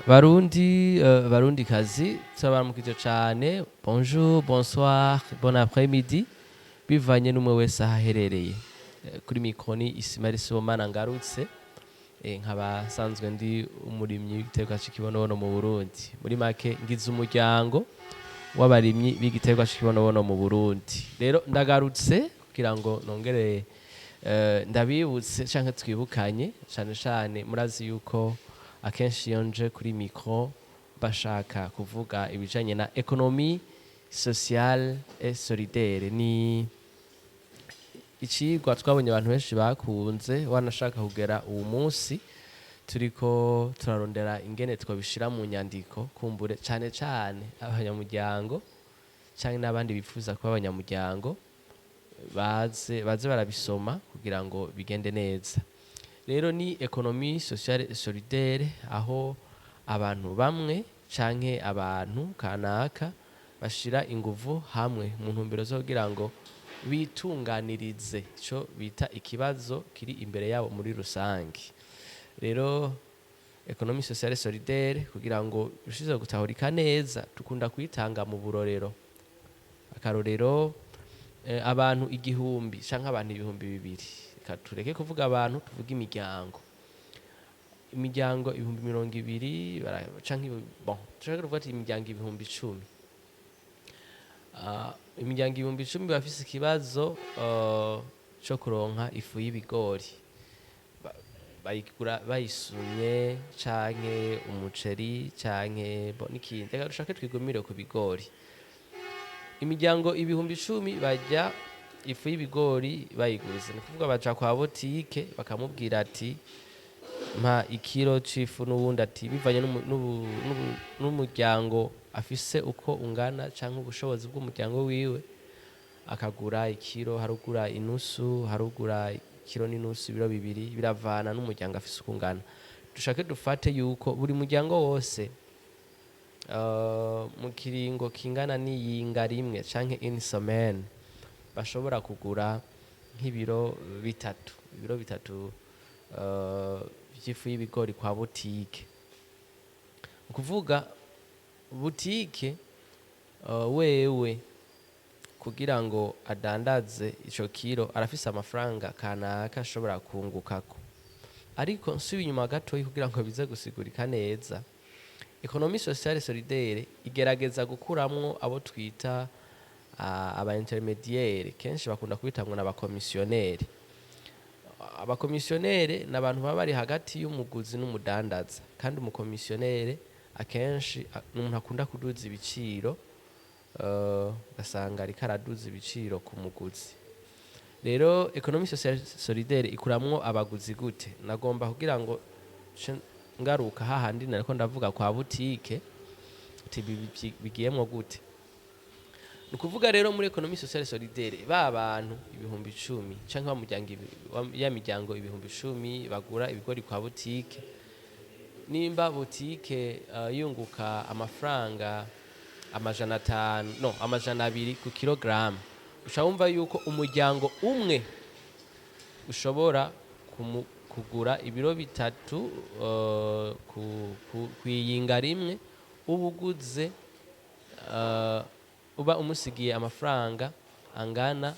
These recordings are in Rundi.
Barundi, Barundi kazi, turabaramukije cane. Bonjour, bonsoir, bon après-midi, bivanye n'umwe wese aho aherereye. Kuri micro ni Ismail Sibomana ngarutse, nkaba nsanzwe ndi umurimyi w'igiterwa c'ikibonobono mu Burundi. Muri make ngize umuryango w'abarimyi b'igiterwa c'ikibonobono mu Burundi. Rero ndagarutse kugira ngo nongere ndabibutse canke twibukanye. Cane cane murazi yuko akenshi iyo nje kuri micro bashaka kuvuga ibijanye na économie sociale et solidaire. Ni icigwa twabonye abantu benshi bakunze, wanashaka kugera uwu munsi turiko turarondera ingene twobishira mu nyandiko, kumbure cane cane abanyamuryango canke n'abandi bifuza kuba abanyamuryango baze barabisoma kugira ngo bigende neza. Rero ni économie sociale et solidaire, aho abantu bamwe canke abantu kanaka bashira inguvu hamwe mu ntumbero zo kugira ngo bitunganirize ico bita ikibazo kiri imbere yabo muri rusange. Rero économie sociale solidaire, kugira ngo birushizeho gutahurika neza, dukunda kuyitanga mu burorero. Akarorero, abantu 1000 canke abantu 2000. Reka tureke kuvuga abantu, tuvuge imiryango. Imiryango 20.000 canke bon, tureke kuvuga ati imiryango 10.000. Imiryango 10.000 bafise ikibazo co kuronka ifu y'ibigori. Bayigura bayisumye, canke umuceri, canke bo n'ikindi. Reka dushake twigumire ku bigori. Imiryango 10.000 barya ifu y'ibigori bayiguze, ni kuvuga baja kwa botike bakamubwira ati: "Mpa ikiro c'ifu", n'uwundi ati, bivanye n'umuryango afise uko ungana canke ubushobozi bw'umuryango wiwe, akagura ikiro, harugura inusu, harugura ikiro n'inusu, ibiro 2, biravana n'umuryango afise uko ungana. Dushake dufate yuko buri muryango wose mu kiringo kingana n'iyinga rimwe canke une semaine bashobora kugura nk'ibiro 3, ibiro 3 vy'ifu y'ibigori kwa butike. Ni ukuvuga butike wewe kugira ngo adandaze ico kiro arafise amafaranga kanaka ashobora kungukako. Ariko nsubiye inyuma gatoyi kugira ngo bize gusigurika neza, économie sociale solidaire igerageza gukuramwo abo twita aba intermédiaire, kenshi bakunda kubita ngo n'abakomisiyoneri. Abakomisiyoneri ni abantu baba bari hagati y'umuguzi n'umudandaza, kandi umukomisiyoneri akenshi ni umuntu akunda kuduza ibiciro, ugasanga ariko araduza ibiciro ku muguzi. Rero économie sociale solidaire ikuramwo abaguzi gute? Nagomba kugira ngo nce ngaruka hahandi nariko ndavuga kwa butike, uti bigiyemwo gute? Ni ukuvuga rero muri économie sociale solidaire, ba bantu 10.000 canke wa muryango ya miryango 10.000 bagura ibigori kwa butike, nimba butike yunguka amafaranga 500, no 200 ku kilogaramu, uca wumva yuko umuryango umwe ushobora kugura ibiro 3 kwiyinga rimwe, uba uguze uba umusigiye amafaranga angana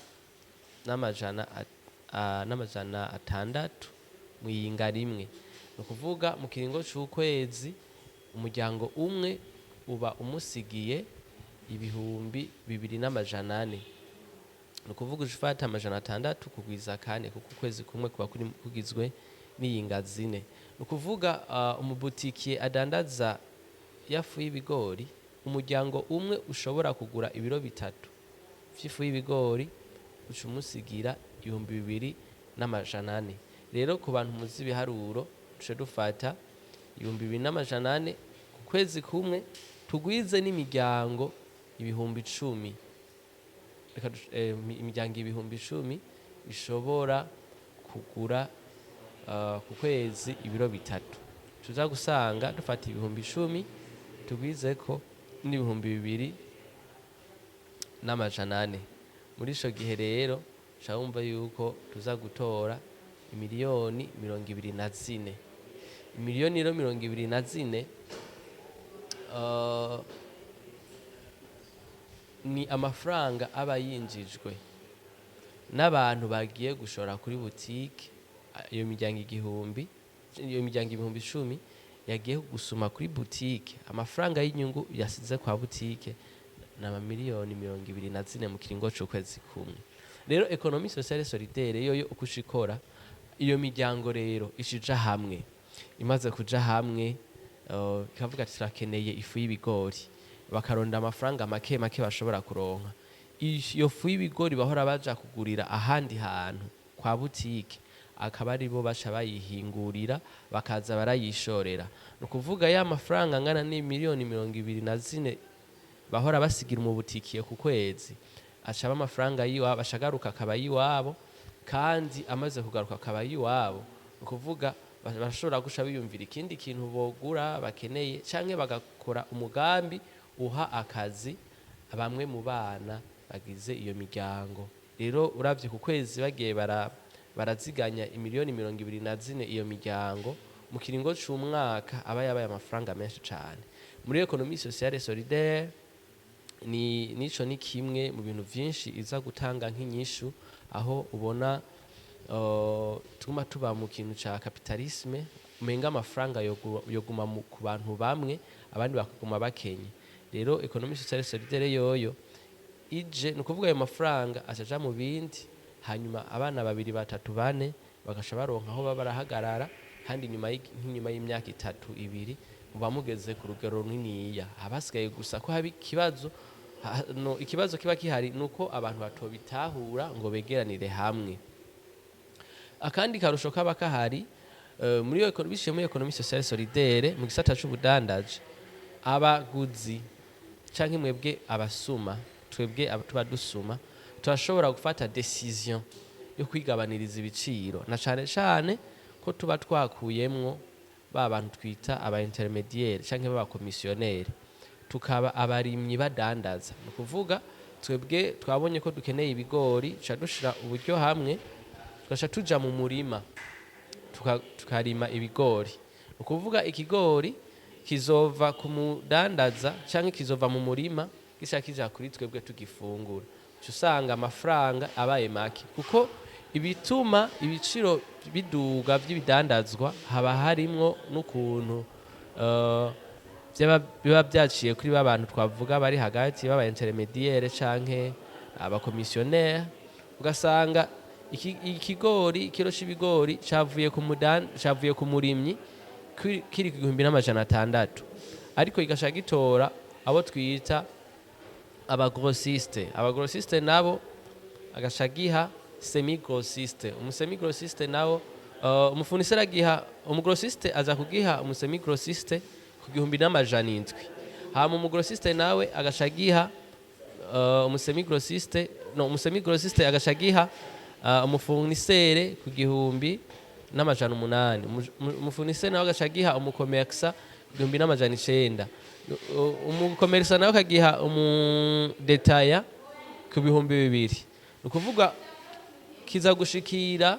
n'600 mwiyinga rimwe. Ni ukuvuga mu kiringo c'ukwezi umuryango umwe uba umusigiye 2400. Ni ukuvuga uca ufata 600 kugwiza kane, kuko ukwezi kumwe kuba kugizwe n'iyinga zine. Ni ukuvuga umubutikiye adandaza yafu y'ibigori, umuryango umwe ushobora kugura ibiro 3 vy'ifu y'ibigori, uca umusigira 2400. Rero ku bantu muzi ibiharuro, duce dufata 2400 ku kwezi kumwe, tugwize n'imiryango 10.000. Reka imiryango 10.000 ishobora kugura ku kwezi ibiro 3, tuza gusanga dufata 10.000 tugwizeko n'2400. Muri ico gihe rero uca wumva yuko tuza gutora imiliyoni 24. Imiliyoni rero 24. ni amafaranga aba yinjijwe n'abantu bagiye gushora kuri butike. Iyo miryango 1000, iyo miryango 10.000 yagiye gusuma kuri butike, amafaranga y'inyungu yasize kwa butike ni amamiliyoni 24 mu kiringo c'ukwezi kumwe. Rero économie sociale solidaire yoyo uko ikora, iyo miryango rero ishija hamwe. Imaze kuja hamwe, ikavuga ati: "Turakeneye ifu y'ibigori." Bakaronda amafaranga make make bashobora kuronka. Iyo fu y'ibigori bahora baja kugurira ahandi hantu kwa butike, akaba aribo baca bayihingurira, bakaza barayishorera. Ni ukuvuga ya mafaranga angana n'imiliyoni 24 bahora basigira umubutikiye ku kwezi, acaba amafaranga yiwabo, ashagaruka akaba yiwabo. Kandi amaze kugaruka akaba yiwabo, ni ukuvuga barashobora guca biyumvira ikindi kintu bogura bakeneye, canke bagakora umugambi uha akazi bamwe mu bana bagize iyo miryango. Rero uravye ku kwezi bagiye baraziganya imiliyoni 24, iyo miryango mu kiringo c'umwaka aba yabaye amafaranga menshi cane. Muri économie sociale solidaire ni nico, ni kimwe mu bintu vyinshi iza gutanga nk'inyishu aho ubona tuguma tuba mu kintu ca capitalisme, umenga amafaranga yoguma ku bantu bamwe, abandi bakaguma bakenye. Rero économie sociale solidaire yoyo ije, ni ukuvuga ayo mafaranga acaja mu bindi, hanyuma abana babiri, batatu, bane bagaca baronka aho baba barahagarara. Kandi nyuma nk'inyuma y'imyaka 3, 2, muba mugeze ku rugero runiniya. Haba hasigaye gusa ko haba ikibazo no, ikibazo kiba gihari ni uko abantu batobitahura ngo begeranire hamwe. Akandi karusho kaba kahari, muri iyo biciye muri économie sociale solidaire mu gisata c'ubudandaji, abaguzi canke mwebwe abasuma, twebwe tuba dusuma, turashobora gufata décision yo kwigabaniriza ibiciro, na cane cane ko tuba twakuyemwo ba bantu twita aba intermédiaire canke baba commissionnaire, tukaba abarimyi badandaza. Ni ukuvuga twebwe twabonye ko dukeneye ibigori, tuca dushira uburyo hamwe, tugaca tuja mu murima, tukarima ibigori. Ni ukuvuga ikigori kizova ku mudandaza canke kizova mu murima gica kija kuri twebwe tugifungura. Uca usanga amafaranga abaye make, kuko ibituma ibiciro biduga vy'ibidandazwa haba harimwo n'ukuntu biba vyaciye kuri ba bantu twavuga bari hagati, baba intermédiaire canke aba commissionnaire. Ugasanga ikigori, ikiro c'ibigori cavuye ku murimyi kiri ku 1600, ariko igaca gitora abo twita aba grossiste. Aba grossiste nabo agaca giha semi grossiste, umu semi grossiste nawo, umu fournisseur agiha umu grossiste, aza kugiha umu semi grossiste ku 1700. Hama umu grossiste nawe agaca giha umu semi grossiste, no, umu semi grossiste agaca giha umu fournisseur ku 1800. Umu fournisseur nawe agaca giha umu commerçant ku 1900. Umu commerçant nawe akagiha umu détaillant ku 2000. Ni ukuvuga kiza gushikira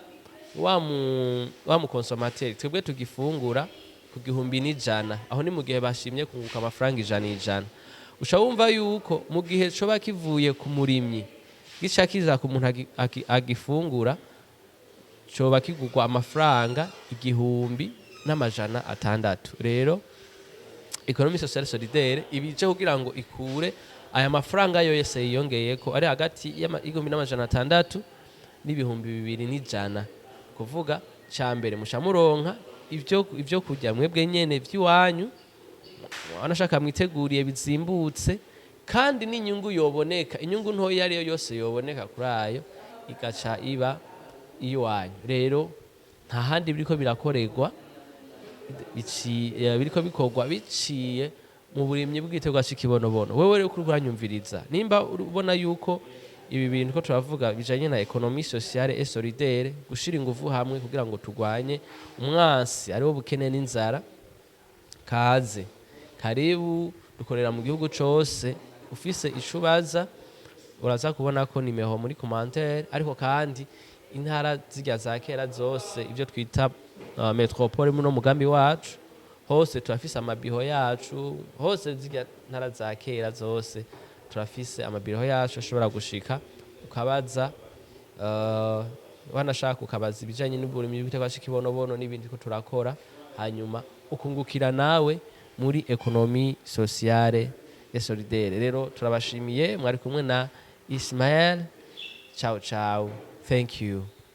wa mu consommateur, twebwe tugifungura, ku 1100. Aho ni mu gihe bashimye kunguka amafaranga 100 100. Uca wumva yuko mu gihe coba kivuye ku murimyi gica kiza ku muntu agifungura, coba kigurwa amafaranga 1600. Rero économie sociale solidaire ibije kugira ngo ikure aya mafaranga yo yose yiyongeyeko ari hagati y'1600 n'2100. Kuvuga ca mbere, muca muronka ivyo kurya mwebwe nyene vy'iwanyu, wanashaka mwiteguriye bizimbutse, kandi n'inyungu yoboneka, inyungu ntoya ariyo yose yoboneka kuri ayo, igaca iba iwanyu. Rero nta handi biriko birakorerwa, biriko bikorwa biciye mu burimyi bw'igiterwa c'ikibonobono. Wewe rero kuri uranyumviriza, nimba ubona yuko ibi bintu ko turavuga bijanye na économie sociale et solidaire, gushira ingufu hamwe kugira ngo turwanye umwansi ariwo bukene n'inzara, kaze, karibu. Dukorera mu gihugu cose. Ufise ico ubaza, uraza kubona ko nimero muri commentaire. Ariko kandi intara zirya za kera zose, ibyo twita métropole, muno mugambi wacu. Hose turafise amabiro yacu, hose zirya ntara za kera zose turafise amabiro yacu. Ashobora gushika ukabaza, wanashaka ukabaza ibijanye n'uburimyi bw'igiterwa c'ikibonobono n'ibindi ko turakora, hanyuma ukungukira nawe muri économie sociale et solidaire. Rero turabashimiye, mwari kumwe na Ismael. Ciao ciao, thank you.